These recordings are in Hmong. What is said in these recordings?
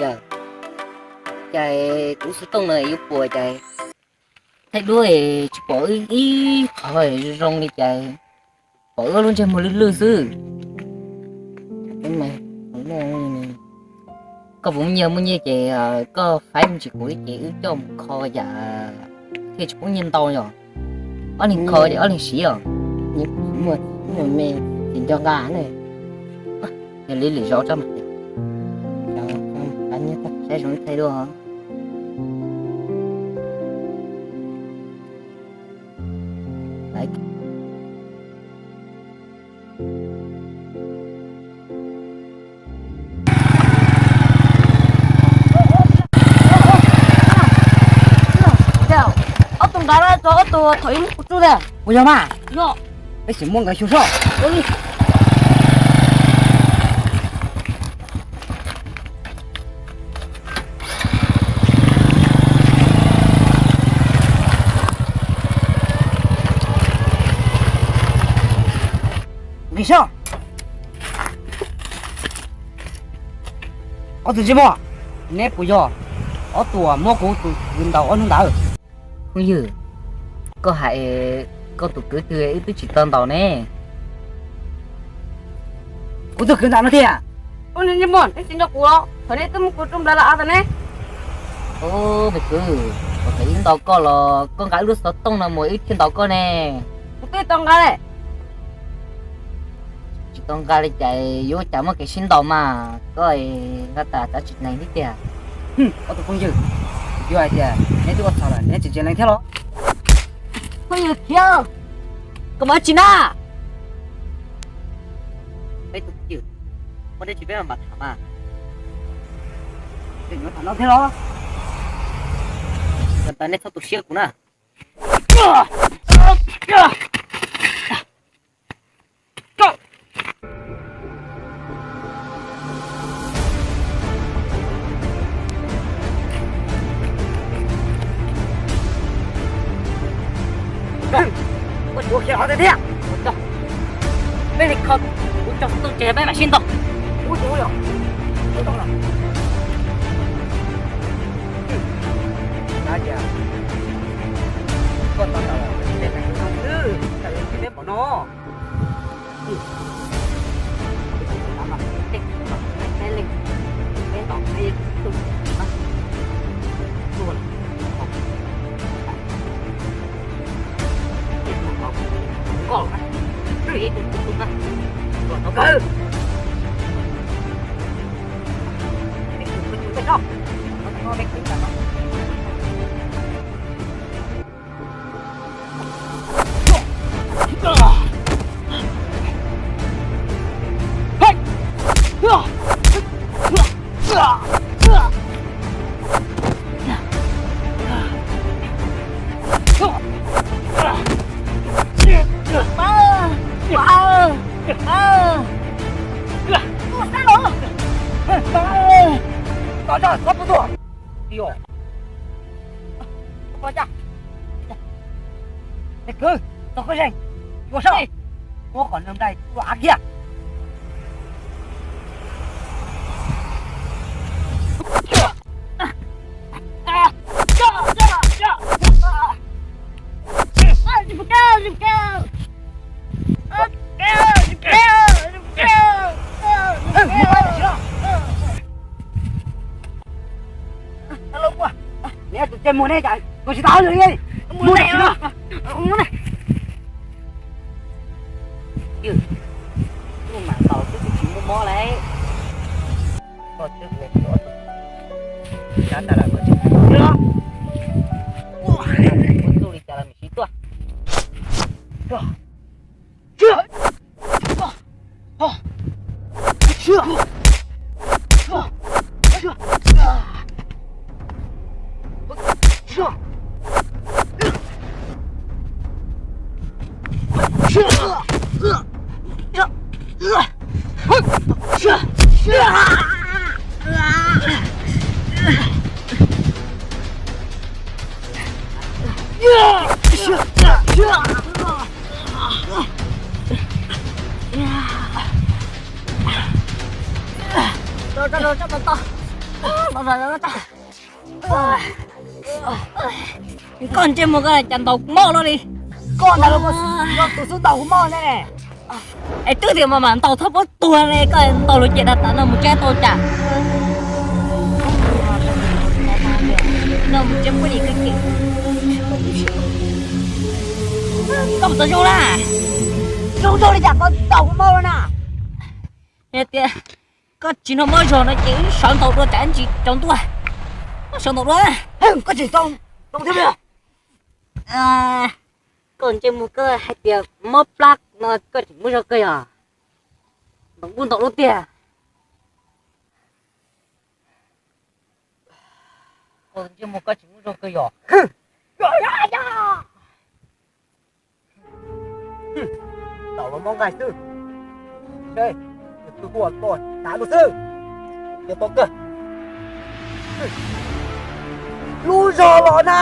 Cas kuv lub xov tooj no yuav puas cas, thaij duab tsis pom wb ib qho zoo zoo li cas, pom wb lub ntsej muag lwj lwj xwb. Koj puas muaj nyiaj? Muaj nyiaj ces koj faib me ntsis kuv li ces wb coj mus kho yam thiaj tsis poob nyiaj ntau yom. Ob leeg kho ces ob leeg siv os. Muaj me tsis nco nqa ne. Yog li lwm zaus tso mas. Saib zoo thaij dua. Ob tug nrad tso, ob tug thaum ub kuv tsuj tiag. Puas yog mas? Yog. Peb sim muab nkawd xyu soj. Nqis soj. Ob tug ntsej muag, neb puas yog ob tug uas muab kuv tus kwv ntaus ob hnub ntawd? Phooj ywg, koj hais koj tus kwv twg wb twb tsis tau ntaus ne. Kuv tus kwv ntaus no tiag. Ua li ntsej muag, neb tsis nco kuv los thaum neb twb muab kuv tso nplawg los av tau ne. Ub, me kwv, thaum wb ntaus koj los koj nqa wb lub xov tooj no mus wb thiaj ntaus koj ne. Kuv twb tau nqa lawm. Tsis tau nqa li cas yuav ua cas muaj kev sib ntaus mas koj nqa tas xav tsis neeg thiab tiag. Ob tug phooj ywg, yog hais tias neb twb ua txhaum lawm neb tsis ntsia leej thiab los? Phooj ywg khiav, koj mam tsis na. Peb tus phooj ywg, muaj dab tsi peb mam tham mas. Peb yuav tham no thiab los? Ntawd nej txhob tu siab kuv na. Koj tsuav khiav los tiag thiab. Peb li kho kuv tso xov tooj tseg peb mam sib ntaus. Ub, tsis ua li. Koj tau tau los peb mam sib ntaus xwb, tsis peb pom no. Txhob pub tuaj. Ua cas? Ej kwv, txog koj zeeg, ua saib, muab qhov nws nplaig ua av kiag. Neb tus ntsej muag neb cas koj tsis tau li, muab neb tsis no. Ywg, kuv mam ntaus twb tsis muaj mob lauj. Koj twb ua kuv ob tug sab tas lawm koj tsis hais li los? Muaj txuj li cas los nim sib tuaj. Koj ntsej muag koj cas ntaus kuv mob luaj li. Koj ntag los tus xub ntaus kuv mob ne. Es twb tias mas mam ntaus txhob puab tuag ne, koj ntaus luag ces tas tas no mus tsev tau cas. No mus tsev puab lim koj ces. Koj mus tau zoo na. Zoo zoo li cas koj ntaus kuv mob luaj na. Yog tias koj tsis nrog mob zog no ces wb sawv ntaus dua tsam ntsis tsaus ntuj. Koj sawv ntaus dua. Koj tsis tau zoo thiab. Koj ntsej muag koj hais tias mob plab no koj tseem muaj zog kawg yog? Ntaus kuj ntaus dua tiag. Koj ntsej muag koj tsis muaj zog kawg yog? Ntaus los mob nqaij xwb. Tus kuj ua tau dav dua xwb. Yog tau kawg. Lub zog los na.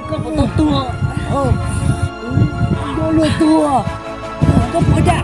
Koj puas tau tuag? Koj luag tuag. Koj puas dag?